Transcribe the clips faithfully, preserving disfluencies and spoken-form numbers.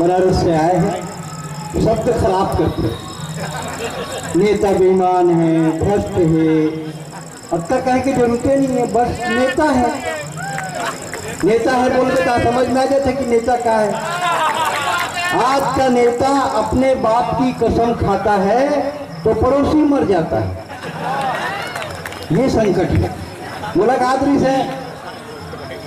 बनारस से आए हैं, शब्द खराब करते हैं। नेता बेईमान है, भ्रष्ट है, अब तक कहे की जरूरत ही नहीं है, बस नेता है। नेता है बोल के का समझ में आ जाता कि नेता का है। आज का नेता अपने बाप की कसम खाता है तो पड़ोसी मर जाता है। ये संकट है। मुलाकात रही से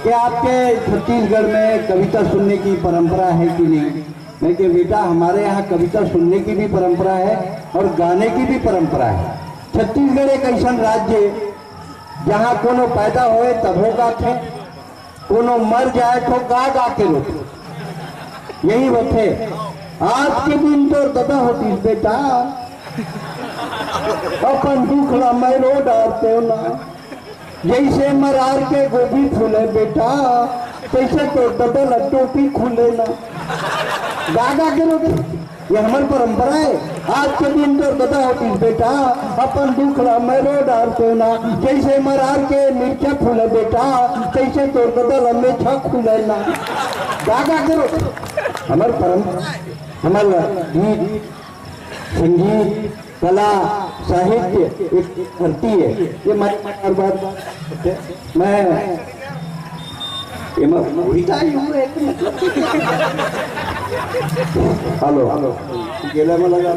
कि आपके छत्तीसगढ़ में कविता सुनने की परंपरा है कि नहीं? मैं कहे, बेटा, हमारे यहाँ कविता सुनने की भी परंपरा है और गाने की भी परंपरा है। छत्तीसगढ़ एक ऐसा राज्य है जहाँ कोनो पैदा होए तभो गाथे, कोनो मर जाए तो गा गा के रोथे। यही होथे। आज के दिन तो ददा होतीस बेटा, अपन दुख ला मैं रो डारते हो ना। जैसे मरार के गोभी फूले बेटा, तैसे तो ददा ला टोपी खुले ना। गा गा के रोथे। ये हमर परंपरा है। आज के दिन तो ददा होतीस बेटा, अपन दुख ला मैं रो डारते हो ना। जैसे मरार के मिर्चा फूले बेटा, तैसे तो ददा ला मेछा खुले ना। गा गा के रोथे। हमर परंपरा है। हमर गीत, संगीत, कला, साहित्य एक धरती है। ये मैं बार बार, मैं, ये मैं वही का ही हूँ, एक मतलब। हेलो, हेलो, गेला में लगा।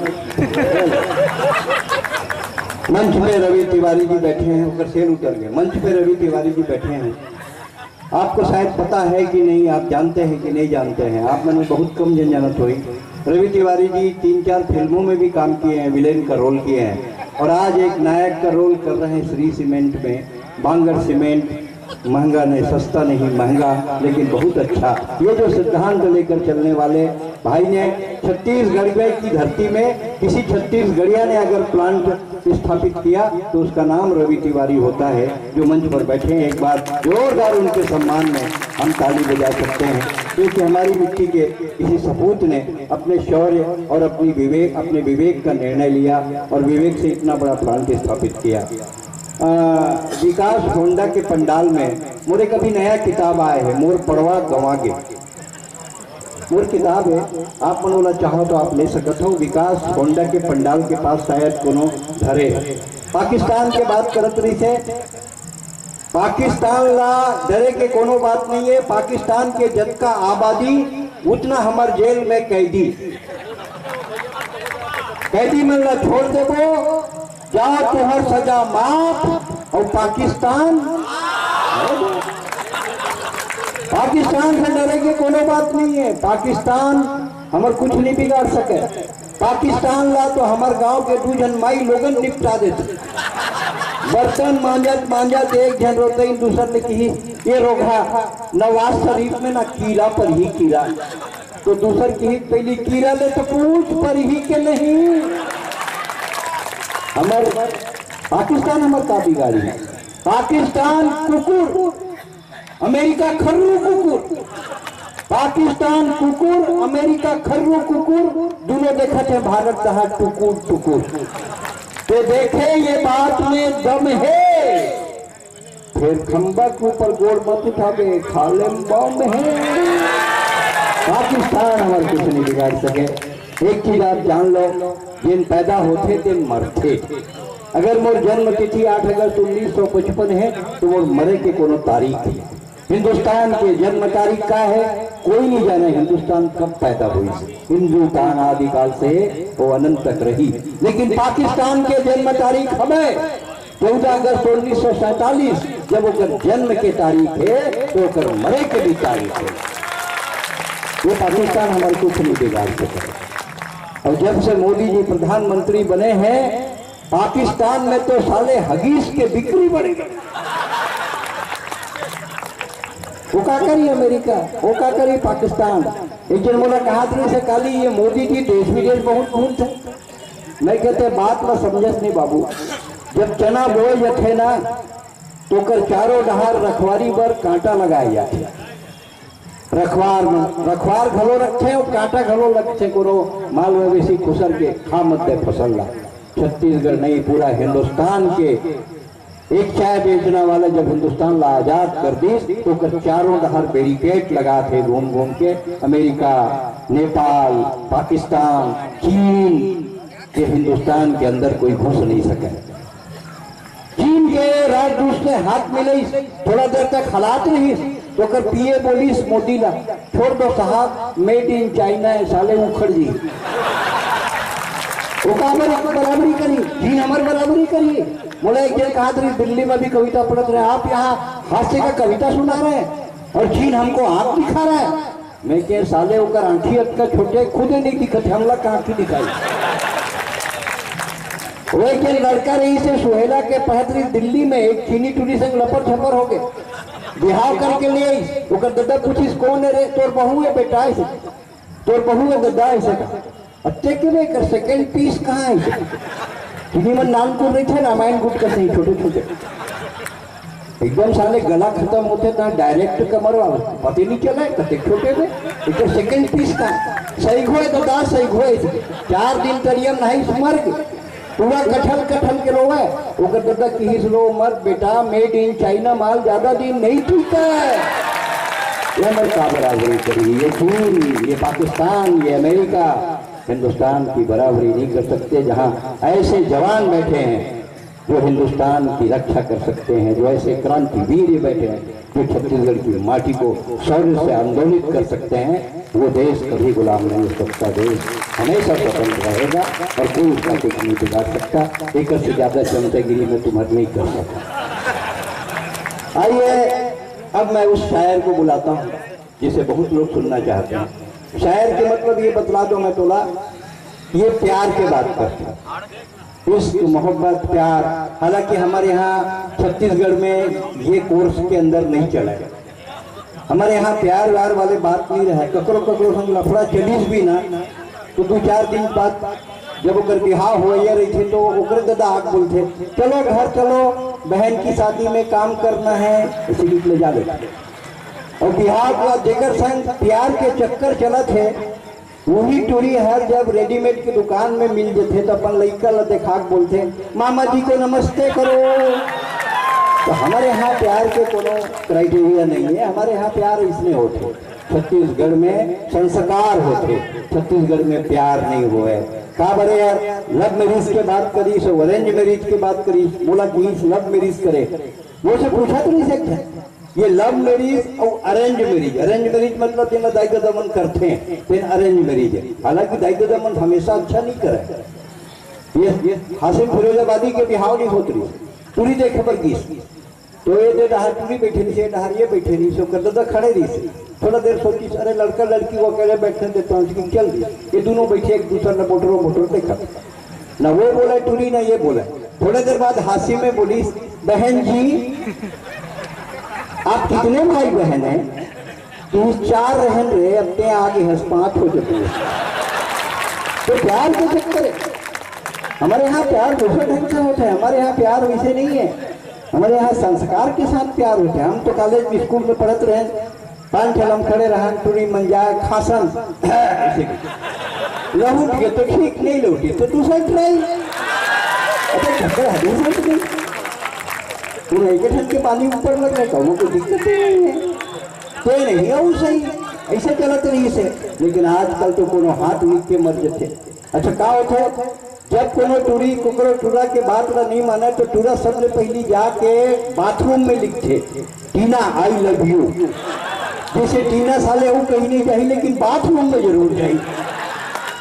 मंच पे रवि तिवारी जी बैठे हैं, ऊपर सेल उतर गए। मंच पे रवि तिवारी जी बैठे हैं। आपको शायद पता है कि नहीं, आप जानते हैं कि नहीं जानते हैं, आप मन में बहुत कम जन जानत होई। रवि तिवारी जी तीन चार फिल्मों में भी काम किए हैं, विलेन का रोल किए हैं, और आज एक नायक का रोल कर रहे हैं श्री सीमेंट में। बांगड़ सीमेंट महंगा नहीं, सस्ता नहीं, महंगा, लेकिन बहुत अच्छा। ये जो सिद्धांत लेकर चलने वाले भाई ने, छत्तीसगढ़ में की धरती में किसी छत्तीसगढ़िया ने अगर प्लांट स्थापित किया तो उसका नाम रवि तिवारी होता है, जो मंच पर बैठे हैं। एक बार जोरदार उनके सम्मान में हम ताली बजा सकते हैं, क्योंकि हमारी मिट्टी के किसी सपूत ने अपने शौर्य और अपनी विवेक, अपने विवेक का निर्णय लिया और विवेक से इतना बड़ा प्लांट स्थापित किया। अ, विकास होंडा के पंडाल में मोर एक अभी नया किताब आए है, मोर पड़वा गंवा गे। मोर किताब है, आप मन ओला चाहो तो आप ले सकत हो। विकास होंडा के पंडाल के पास शायद कोनो धरे है। पाकिस्तान के बात करत रहिसे, पाकिस्तान ला डरे के कोनो बात नहीं है। पाकिस्तान के जतका आबादी, उतना हमर जेल में कैदी। कैदी मन ला छोड़ देबो, जाओ, तुहर सजा माफ। और पाकिस्तान, पाकिस्तान से डरे के कोनो बात नहीं है। पाकिस्तान हमर कुछ नहीं बिगाड़ सके। पाकिस्तान ला तो हमर गांव के दू झन माई लोगन निपटा देथे। बर्तन मांजत मांजत एक झन रोतई, दूसर ले किही, "ये रोगहा, नवाज शरीफ में ना कीड़ा पर ही कीड़ा।" तो दूसर किही, "पहली कीड़ा ले तो पूछ पर ही के नहीं।" हमर पाकिस्तान हमर का बिगाड़ी? पाकिस्तान कुकुर, अमेरिका खर्रू कुकुर। पाकिस्तान कुकुर, अमेरिका खर्रू कुकुर, दोनों देखत है भारत कहा टुकुर टुकुर। तो देखे ये बात में दम है, फिर खंबा के ऊपर गोड़ मत उठावे, खाले में बम है। पाकिस्तान हमारे कुछ नहीं बिगाड़ सके। एक चीज आप जान लो, जिन पैदा होते दिन मरते। अगर मोर जन्म तिथि आठ अगस्त उन्नीस सौ पचपन है, तो मोर मरे के कोनो तारीख है। हिंदुस्तान के जन्म तारीख का है, कोई नहीं जाने हिंदुस्तान कब पैदा हुई। हिंदुस्तान आदिकाल से वो अनंत तक रही, लेकिन पाकिस्तान के जन्म तारीख हमें चौदह अगस्त उन्नीस सौ सैंतालीस, जब ओकर जन्म के तारीख है, तो ओकर मरे के भी तारीख है। ये पाकिस्तान हमारे कुछ नहीं बिगाड़ सके। और जब से मोदी जी प्रधानमंत्री बने हैं, पाकिस्तान में तो साले हगीज के बिक्री बढ़ गई। वो का करी अमेरिका, वो का करी पाकिस्तान। एक जन मोला कहा से, "काली, ये मोदी जी देश विदेश बहुत घूमते।" मैं कहते, "बात ला समझत नहीं बाबू, जब चना बोए जथे ना, तो ओकर चारों डहार रखवारी बर कांटा लगाए जाथे।" रखवार में, रखवार घलो रखथे अउ कांटा घलो लगथे, कोनो माल मवेशी खुसर के खा मत दे फसल ला। छत्तीसगढ़ नहीं, पूरा हिंदुस्तान के एक चाय बेचना वाला जब हिंदुस्तान ला आजाद कर दिस, तो ओकर चारों डहर बैरिकेड लगा थे घूम घूम के, अमेरिका, नेपाल, पाकिस्तान, चीन, के हिंदुस्तान के अंदर कोई घुस नहीं सके। चीन के राजदूत से हाथ मिले, थोड़ा देर तक हालात रही, तो ओकर पीए बोलिस मोदी ला, "छोड़ दो साहब, मेड इन चाइना है, साले उखड़ जी।" वो काबर बराबरी करी, चीन हमर बराबरी करी। मोला एक जन कहा था, दिल्ली में भी कविता पढ़त रहे, "आप यहाँ हास्य का कविता सुना रहे हैं और चीन हमको आंख दिखा रहा है।" मैं कहे, "साले, ओकर आंखी अतका छोटे, खुदे नहीं दिखत, हमला का आंखी दिखाई?" वो एक जन लड़का रहिसे सुहेला के, पढ़त रहिस दिल्ली में, एक चीनी टूरी संग लपर छपर हो गए, बिहाव करके ले आइस। ओकर ददा पूछिस, "कौन है रे?" "तोर बहू है बेटा," ऐसे, "तोर बहू है ददा," ऐसे कहा। अब ते के बे कर सेकंड पीस कहाँ है? चीनी मन नानकुन रहिथे, रामायण गुट कस ही छोटे छोटे। एकदम साले गला खत्म होथे त डायरेक्ट कमर वाला, पता नहीं चले कते छोटे में। एक तो सेकंड पीस का सही घोए तो दास सही घोए। चार दिन तरियम नहीं मर गे, पूरा कठल कठल के रोवे। ओकर ददा किहिस, "रो मत बेटा, मेड इन चाइना माल ज्यादा दिन नहीं टिके।" ये हमर का बराबरी करी? ये चीन, ये पाकिस्तान, ये अमेरिका हिंदुस्तान की बराबरी नहीं कर सकते, जहां ऐसे जवान बैठे हैं जो हिंदुस्तान की रक्षा कर सकते हैं, जो ऐसे क्रांतिवीर बैठे हैं जो छत्तीसगढ़ की माटी को शौर्य से आंदोलित कर सकते हैं, वो देश कभी गुलाम नहीं हो सकता। देश हमेशा स्वतंत्र रहेगा और कोई उसका कुछ नहीं बिगाड़ सकता। एक से ज्यादा चमचागिरी मैं तुम्हारे नहीं कर सकता। आइए, अब मैं उस शायर को बुलाता हूँ जिसे बहुत लोग सुनना चाहते हैं। शायर के मतलब ये बतला दो मैं तोला, ये प्यार के बात करते हैं। इश्क, मोहब्बत, प्यार। हालांकि हमारे यहाँ छत्तीसगढ़ में ये कोर्स के अंदर नहीं चला है। हमारे यहाँ प्यार व्यार वाले बात नहीं रहा है। ककरो ककरो संग लफड़ा चलिस भी ना, तो दो चार दिन बाद जब ओकर बिहाव होवइया रहिथे, तो ओकरे ददा आके बोलथे, "चलो घर चलो, बहन की शादी में काम करना है," ऐसे लिख ले जा लेथे। और बिहाव का जेकर संग प्यार के चक्कर चलत है, वही टूरी हर जब रेडीमेड की दुकान में मिल जथे, तो अपन लइका ला देखा के बोलथे, "मामा जी को नमस्ते करो।" तो हमारे यहाँ प्यार के कोनो क्राइटेरिया नहीं है, हमारे यहाँ प्यार इसने होथे। छत्तीसगढ़ में संस्कार होथे, छत्तीसगढ़ में प्यार नहीं होए। का बरे यार, लव मैरिज के बात करिस, अरेंज मैरिज के बात करिस, मोला किहिस लव मैरिज करे, वो से पूछा तो नहीं सकते। ये लव मैरिज और अरेंज मैरिज, अरेंज मैरिज मतलब जेला दाई ददा मन करथे, तेन अरेंज मैरिज है। हालांकि दाई ददा मन हमेशा अच्छा नहीं करे। ये, ये हासिम फिरोजाबादी के बिहाव नहीं होत रही, टूरी देखे बर गिस। तो ये दे डहार टूरी बैठे रहिस, ये डहार ये बैठे रहिस, ओकर ददा खड़े रहिस। थोड़ा देर सोचिस, "अरे लड़का लड़की को अकेले बैठने देता हूँ," लेकिन चल दिस। ये दोनों बैठे एक दूसर ने मोटरो मोटर देखा। ना वो बोले टूरी, ना ये बोले। थोड़े देर बाद हासिम में बोलिस, "बहन जी, आप कितने भाई बहन हैं?" "किहिस चार रहन रे, अब ते आगे हंस पांच हो जाते हैं।" तो प्यार के चक्कर है। हमारे यहाँ प्यार दूसरे ढंग से होता है, हमारे यहाँ प्यार वैसे नहीं है। हमारे यहाँ संस्कार के साथ प्यार होता है। हम तो कॉलेज में, स्कूल में पढ़त रहे, पान ठेला में खड़े रहन, टूरी मन जाए, खासन, ऐसे। लहुट के तो ठीक, नहीं लहुटी तो दूसरा ट्राई। अबे झगड़ा है, दूसरा ट्राई। पूरा एक ठन के पानी ऊपर लग रहा है, वो कोई दिक्कत ही नहीं है। तो ये नहीं है, वो सही, ऐसे चलत रहिस हे। लेकिन आजकल तो कोनो हाथ लिख के मर जथे। अच्छा, का होथे? जब कोनो टूरी कुकरो टूरा के बात ला नहीं माने, तो टूरा सबले पहली जाके बाथरूम में लिखथे, "टीना, I love you।" जैसे टीना साले वो कहीं नहीं जाही, लेकिन बाथरूम में जरूर जाही।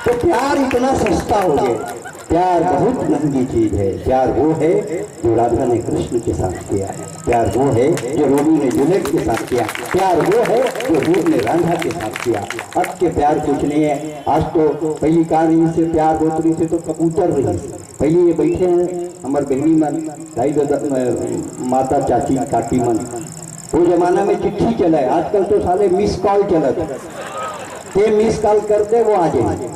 तो प्यार इतना सस्ता हो गया। प्यार बहुत महंगी चीज है। प्यार वो है जो राधा ने कृष्ण के साथ किया। प्यार वो है जो रोमियो ने जूलियट के साथ किया। प्यार वो है जो हीर ने रांझा के साथ किया। अब के प्यार कुछ नहीं है। आज तो पहली कार रहिस हे, प्यार होत रहिस हे तो कबूतर रहिस हे। पहली ये बैठे हैं हमारे बहनी मन, दाई ददा, अ, माता, चाची, काकी मन। वो जमाना में चिट्ठी चला है, आजकल तो साले मिस कॉल चलत है। ते मिस कॉल कर दे, वो आ जाए।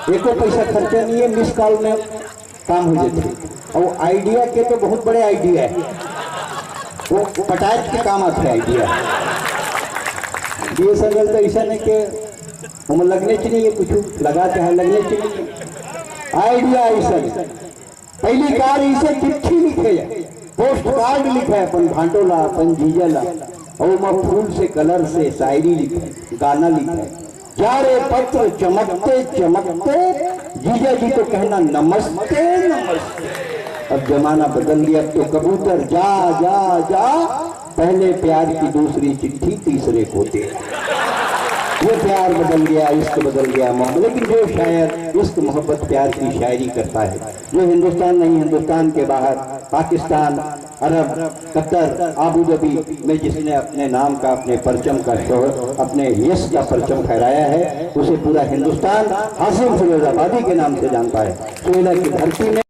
एको पैसा खर्चा नहीं है, मिस कॉल में काम हो जाते। और आइडिया के तो बहुत बड़े आइडिया है, वो पटायत के काम आते हैं आइडिया। बीएसएनएल तो ऐसा नहीं कि हम लगने च नहीं है, कुछ लगा चाहे लगने च नहीं है। आइडिया ऐसा नहीं। पहली कार इसे चिट्ठी लिखे है, पोस्ट कार्ड लिखे अपन भांटो ला, अपन जीजा ला, अउ ओमा फूल से, कलर से शायरी लिखे, गाना लिखे। जा रे पत्र चमकते चमकते, जीजा जी को कहना नमस्ते नमस्ते। अब जमाना बदल गया, अब तो कबूतर जा जा जा, पहले प्यार की दूसरी चिट्ठी तीसरे को दे। ये प्यार बदल गया, इश्क बदल गया, मोहब्बत। लेकिन जो शायर इश्क मोहब्बत प्यार की शायरी करता है, जो हिंदुस्तान नहीं, हिंदुस्तान के बाहर, पाकिस्तान, अरब, कतर, आबू धाबी में जिसने अपने नाम का, अपने परचम का शोहर, अपने यश का परचम फहराया है, उसे पूरा हिंदुस्तान हासिम फिरोजाबादी के नाम से जानता है। सोयला की धरती में